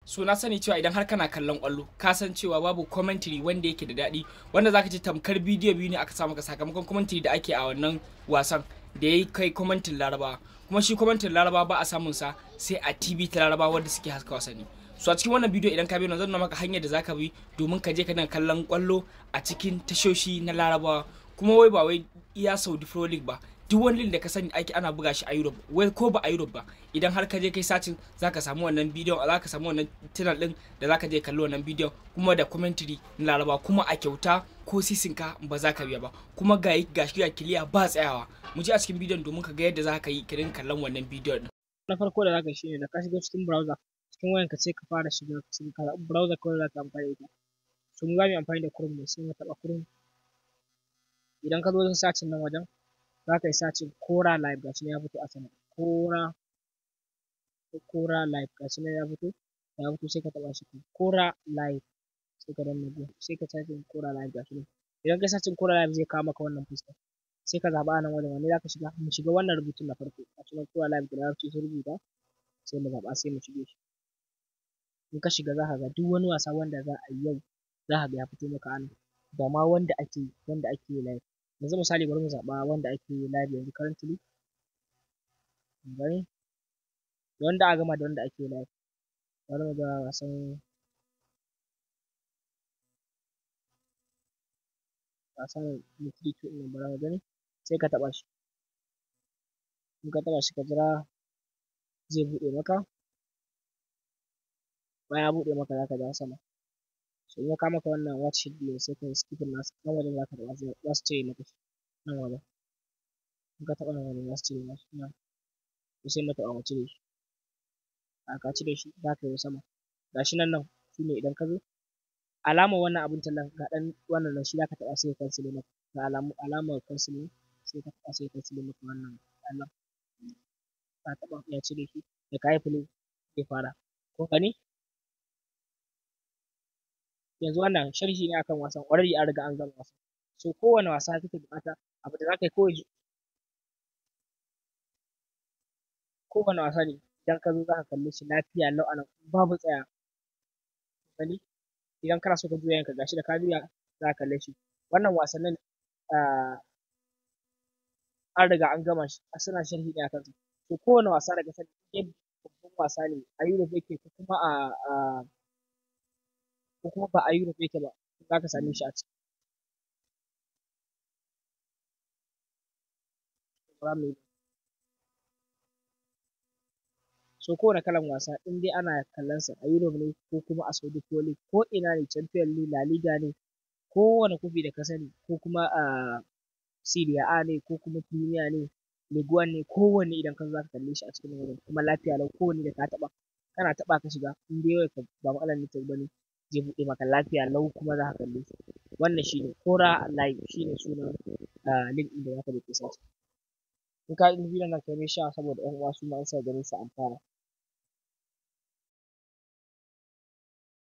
So na sani cewa idan har kana kallon kwallo, ka san cewa babu commentary wanda yake da daɗi wanda zaka ji tamkar bidiyo biyu ne aka sa maka, sakamakon commentary da ake a wannan wasan da yayi kai commentin Laraba. Kuma shi commentin Laraba ba a samun sa sai a TV ta Laraba wanda suke haska wasanni. So a cikin wannan bidiyo, idan ka biyo, zan nuna maka hanyar da zaka bi domin ka je ka dinga kallon kwallo a cikin tashoshi na Larabawa. Kuma wai ba wai iya Saudi Pro League ba, duk wani league da ka sani ake ana buga shi a Europe, wai ko ba a Europe ba, idan har ka je kai searching zaka samu wannan bidiyon, zaka samu wannan channel din da zaka je kalli wannan bidiyon, kuma da commentary na Laraba, kuma a kyauta, ko sisin ka ba za ka biya ba. Kuma ga gashi ga clear, ba tsayawa. Mu je a cikin bidiyon domin ka ga yadda zaka yi ka dinga kallon wannan bidiyon din. Na farko da zaka yi shine, da ka shiga cikin browser cikin wayanka, sai ka fara shiga cikin, ka zaɓi browser kawai zaka amfani da ita. So mu zamu yi amfani da Chrome ne, sai mu taɓa Chrome. Idan ka zo wajen searching nan wajen, zaka yi searching Kora Live. Gashi nan ya fito a sama, Kora Live, gashi nan ya fito, ya fito. Sai ka taɓa shi, Kora Live, sai ka danna go, sai ka searching Kora Live. Gashi nan. Idan ka searching Kora Live, zai kawo maka wannan fuskar. Sai ka zaɓa a nan wajen wanne zaka shiga. Mu shiga wannan rubutun na farko, gashi nan Kora Live da Larabci sun rubuta. Sai mu zaɓa, sai mu shige shi. In ka shiga, zaka ga duk wani wasa wanda za a yi yau, zaka ga ya fito maka a nan, da ma wanda ake yi live. Yanzu misali, bari mu zaɓa wanda ake yi live yanzu currently. Mu gani da wanda aka gama da wanda ake yi live. Bari mu ga wasan mai 3-2 ɗin nan, bari mu gani. Sai ka taɓa shi. In ka taɓa shi, ka jira zai buɗe maka. Bayan ya buɗe maka, zaka ja sama. So in ya kawo maka wannan watch schedule, sai ka yi skipping nasa. Nan wajen zaka taɓa, za su cire maka shi. Nan wajen in ka taɓa nan wajen, za su cire maka shi nan. To sai mu taɓa mu cire shi. A ka cire shi, zaka yo sama. Gashi nan, nan shine. Idan ka zo alamar wannan abun tallan, ga ɗan wannan nan, shi zaka taɓa, sai ya cancel maka. Ga alamu, alamar cancel nan, sai ka taɓa, sai ya cancel maka wannan alam. Ka taɓa, ya cire shi. Da ka yi play, zai fara. Kun gani? Yanzu wannan sharhi ne akan wasan. Already an riga an gama wasan. So kowane wasa kake buƙata, abu da zaka yi kawai, kowane wasa ne, idan ka zo zaka kalle shi lafiya lau a nan, babu tsaya. Gani? Idan kana so ka juya yanka, gashi, da ka juya zaka kalle shi. Wannan wasannin an riga an gama shi, suna sharhi ne akan sa. To kowane wasa da ka sani, in babban wasa ne, a Europe yake ko kuma ba a Europe yake ba, zaka same shi a ciki. Bara mu yi. So kowane kalan wasa, in dai ana kallon sa a Europe ne ko kuma a Saudi Pro League, ko ina ne, Champion League, La Liga ne, kowane kofi da ka sani, ko kuma a Serie A ne, ko kuma Premier ne, Ligue 1 ne, kowanne idan ka zo zaka kalle shi a cikin wajen, kuma lafiya lau. Kowanne da ka taɓa, kana taɓa ka shiga, in dai wayarka ba matsalar network bane, zai buɗe maka lafiya lau, kuma zaka kalle shi. Wannan shine Kora Live, shine sunan link ɗin da zaka je kai search. In ka yi bidiyon nan, kai mai share saboda ƴan uwa su ma in suka gani su amfana.